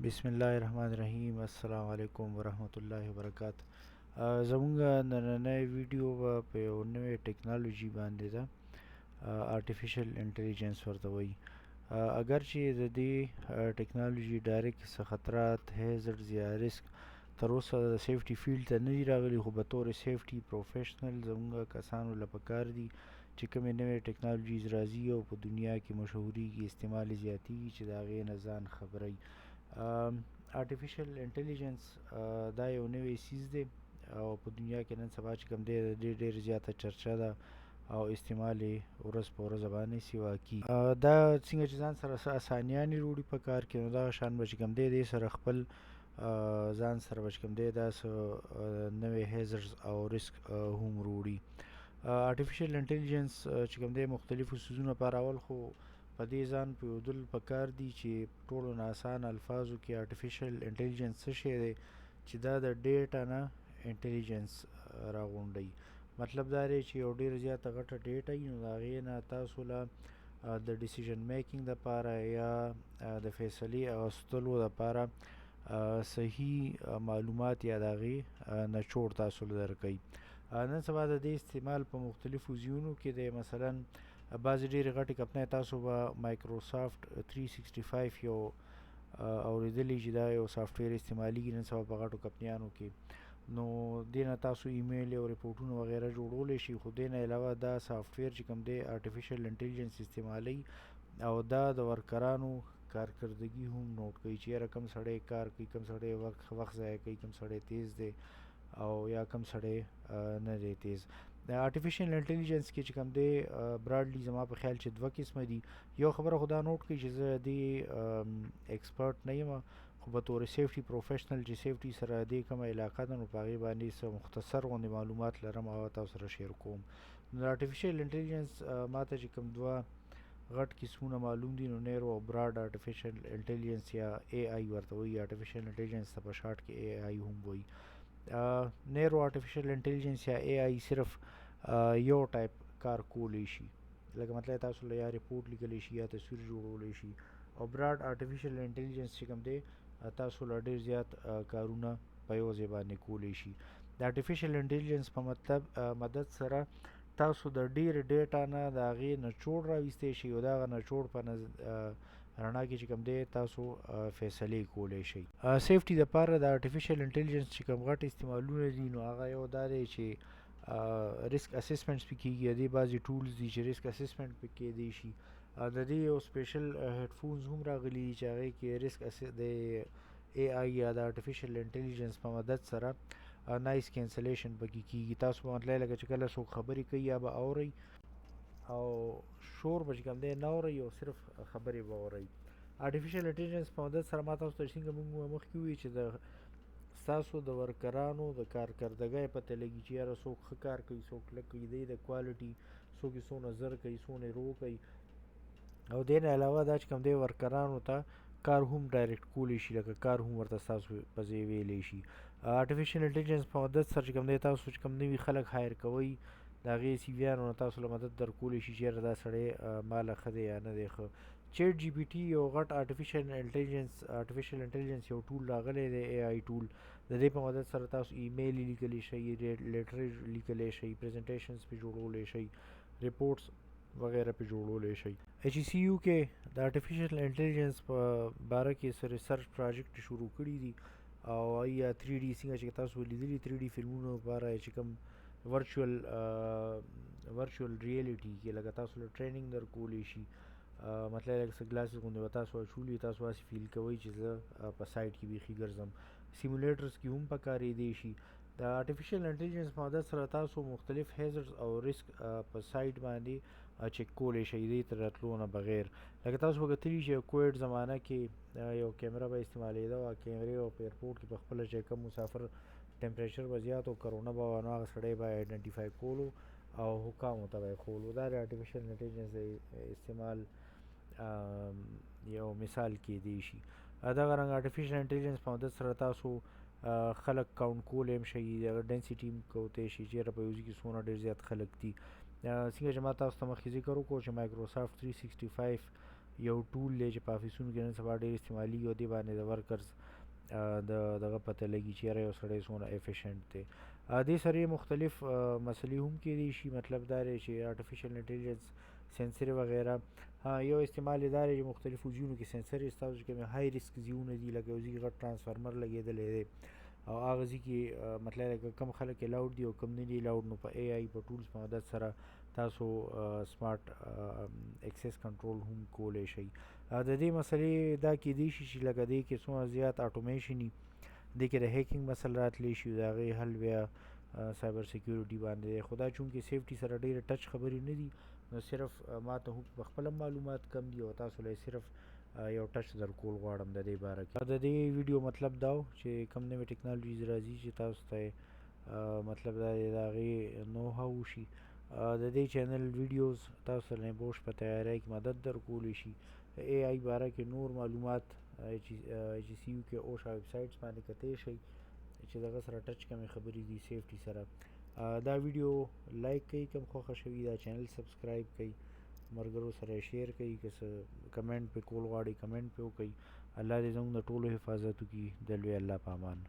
بسم الله الرحمن الرحیم. السلام علیکم ورحمت الله وبرکات. زمونږ نننۍ ویډیو به په یو نوې ټکنالوژي باندې ده، آرټیفیشل انټیلیجنس ورته وایي. اگر چې د دې ټکنالوژي ډایرکټ څه خطرات، هیزرډز یا ریسک تر اوسه د سیفټي فیلډ ته نه دي راغلي، خو به طور سیفټي پروفیشنل زمونږ کسانو له پکار دي چې کومې نوې ټکنالوژیز راځي او په دنیا کې مشهورېږي، استعمال یې زیاتېږي، چې د هغې نه ځان خبروي. آرټیفیشل انټیلیجنس دا یو نوی څیز دی او په دنیا کې نن سبا چې کوم دی د دې ډېر زیاته چرچه ده او استعمال یې ورځ په ورځ باندې سیوا کیږي. دا څنګه چې ځان سره څه اسانیانې روړي په کار کې، نو دغه شان به چې کوم دی دې سره خپل ځان سره به چې کوم دی دا څه نوې هیزرز او ریسک هم روړي. آرټیفیشل انټیلیجنس چې کوم دی مختلفو څیزونو لپاره، اول خو په دې ځان پوهېدل پکار دي چې ټولو نه اسانه الفاظو کې آرټیفیشل انټیلیجنس څه شی دی، چې دا د ډیټا نه انټیلیجنس راغونډوي. مطلب دا دی چې یو ډېر زیاته غټه ډیټا وي، نو د هغې نه تاسو له د ډیسیژن میکینګ دپاره یا د فیصلې اخیستلو دپاره صحیح معلومات یا د هغې نچوړ تاسو له درکوي. نن سبا د دې استعمال په مختلفو ځایونو کې دی. مثلا بعضې ډېرې غټې کمپنۍ، تاسو به مایکروسافټ 365 یو اورېدلی چې دا یو سافټویر استعمالیږي نن سبا په غټو کمپنیانو کې، نو دې نه تاسو ایمیل او رپورټونه وغیره جوړولی شئ. خو دې نه علاوه دا سافټویر چې کوم دی آرټیفیشل انټیلیجنس استعمالوي او دا د ورکرانو کارکردګي هم نوټ کوي چې یاره کوم سړی کار کوي، کوم سړی وخت ضایع کوي، کوم سړی تیز دی او یا کوم سړی نه دی تیز. د آرټیفیشل انټیلیجنس کې چې کوم دی براډلی زما په خیال چې دوه قسمه دي. یو خبره خو دا نوټ کړئ چې زه دې ایکسپرټ نه یم، خو به طور سیفټي پروفیشنل چې سیفټي سره دې کومه علاقه ده، نو په هغې باندې څه مختصر غوندې معلومات لرم او تاسو سره شیر کوم. نو د آرټیفیشل انټیلیجنس ما ته چې کوم دوه غټ قسمونه معلوم دي، نو نیرو او براډ آرټیفیشل انټیلیجنس یا ای آی ورته وایي. آرټیفیشل انټیلیجنس ته په شارټ کې ای آی هم وایي. نیرو آرټیفیشل انټیلیجنس یا ای آی صرف یو ټایپ کار کولی شي، لکه مطلب تاسو له یا رپورټ لیکلی شي یا تصویر جوړولی شي، او براډ آرټیفیشل انټیلیجنس چې کوم دی تاسو له ډېر زیات کارونه په یو ځای باندې کولی شي. د آرټیفیشل انټیلیجنس په مدد سره تاسو د ډېر ډیټا نه د هغې نچوړ راویستی شئ او د هغه نچوړ په رڼا کې چې کوم دی تاسو فیصلې کولی شئ. سیفټي دپاره د آرټیفیشل انټیلیجنس چې کوم غټ استعمالونه دي، نو هغه یو دا دی چې ریسک اسسمنټس پې کېږي. د دې بعضې ټولز دي چې ریسک اسسمنټ پې کېدی شي. د دې یو سپیشل هیډفونز هم راغلي دي چې هغې کې ریسک د ای آی یا د آرټیفیشل انټیلیجنس په مدد سره نایس کینسلیشن پکې کېږي. تاسو به مطلب لکه چې کله څوک خبرې کوي یا به اورئ او شور به چې کوم دی نه اورئ او صرف خبرې به اورئ. آرټیفیشل انټیلیجنس په مدد سره ما تاسو ته څنګه موږ مخکې وویل چې د ستاسو د ورکرانو د کارکردګۍ پته لګي چې یاره څوک ښه کار کوي، څوک لږ کوي، دی د کوالټي څوک یې څونه زر کوي، څونه یې رو کوي. او دې نه علاوه دا چې کوم دی ورکرانو ته کار هم ډایرکټ کولی شي، لکه کار هم ورته ستاسو په ځای ویلی شي. آرټیفیشل انټیلیجنس په مدد سره چې کوم دی تاسو چې کوم نوي خلک هایر کوئ، د هغې سی ویانو نه تاسو له مدد درکولی شي چې یاره دا سړی ماله ښه دی یا نه دی ښه. چیټ جی پی ټي یو غټ آرټیفیشل انټیلیجنس یو ټول راغلی دی، ای آی ټول. د دې په مدد سره تاسو ایمیل لیکلی شئ، لیټر لیکلی شئ، پریزنټیشنز پې جوړولی شئ، رپورټس وغیره پې جوړولی شئ. ایچ ای سی یو کې د آرټیفیشل انټیلیجنس په باره کې څه ریسرچ پروجیکټ شروع کړي دي او یا تھری ډي څنګه چې تاسو لیدلي تھری ډي فلمونو لپاره چې کوم ورچوال ریالټي کې لکه تاسو له ټریننګ درکولی شي. مطلب لکه څه ګلاسز غوندې به تاسو اچولي، تاسو هسې فیل کوئ چې زه په سایټ کې بیخي ګرځم. سیمولیټرز کې هم پکارېدی شي. د آرټیفیشل انټیلیجنس په مدد سره تاسو مختلف هیزرز او ریسک په سایټ باندې چک کولی شئ دې ته راتلو نه بغیر. لکه تاسو به کتلي چې کوویډ زمانه کې یو کیمره به استعمالېده او کیمرې او په ایرپورټ کې په خپله چې کوم مسافر ټمپریچر به زیات او کرونا به وه، نو هغه سړی به آیډنټیفای کولو او حکامو ته به یې ښوولو. دا د آرټیفیشل انټیلیجنس د استعمال یو مثال کېدی شي. دغه رنګ آرټیفیشل انټیلیجنس په مدد سره تاسو خلک کاونټ کولی هم شئ، دغه ډینسټي هم کوتی شئ چې یاره په یو ځای کې څونه ډېر زیات خلک دي. څنګه چې ما تاسو ته مخکې ذکر وکړو چې مایکروسافټ 365 یو ټول دی چې په افیسونو کې نن سبا ډیر استعمالیږي، او دې باندې د ورکرز د دغه پته لګي چې یاره یو سړی څومره افیشنټ دی. دې سره مختلف مسلې هم کېدی شي. مطلب دا دی چې آرټیفیشل انټیلیجنس سنسر وغیره، ها یو استعمال یې دا دی چې مختلفو ځایونو کې سنسر یې ستاسو چې کوم های ریسک ځایونه دي، لکه یو ځای غټ ترانسفارمر لګېدلی دی او هغه ځای کې مطلب لکه کم خلک الاوډ دي او کم نه دي الاوډ، نو په ای آی په ټولز په مدد سره تاسو سمارټ اکسس کنټرول هم کولی شئ. د دې مسلې دا کېدی شي چې لکه دې کې څومره زیات آټومیشن وي، دې کې د هیکینګ مسله راتلی شي، د هغې حل بیا سایبر سکیورټي باندې دی. خو دا چونکې سیفټي سره ډېرې ټچ خبرې نه دي، نو صرف ما ته هم په خپله معلومات کم دي او تاسو له صرف یو ټچ درکول غواړم د دې باره کې. د دې ویډیو مطلب دا و چې کوم نوې ټکنالوژیز راځي چې تاسو ته مطلب دا دی د هغې نو هاو وشي. د دې چینل ویډیوز تاسو سره بوش په تیارۍ کې مدد درکولی شي. د ای آی باره کې نور معلومات ایچ سی یو کې اوشا ویب سایټس باندې کتی شئ چې دغه سره ټچ کمې خبرې دي سیفټي سره. دا ویډیو لایک کړئ کوم خوښه شوي، دا چینل سبسکرایب کړئ، ملګرو سره شیر کړئ، که څه کمنټ پې کول غواړئ کمنټ پې وکړئ. الله دې زموږ د ټولو حفاظت وکړي. د لوی الله په امان.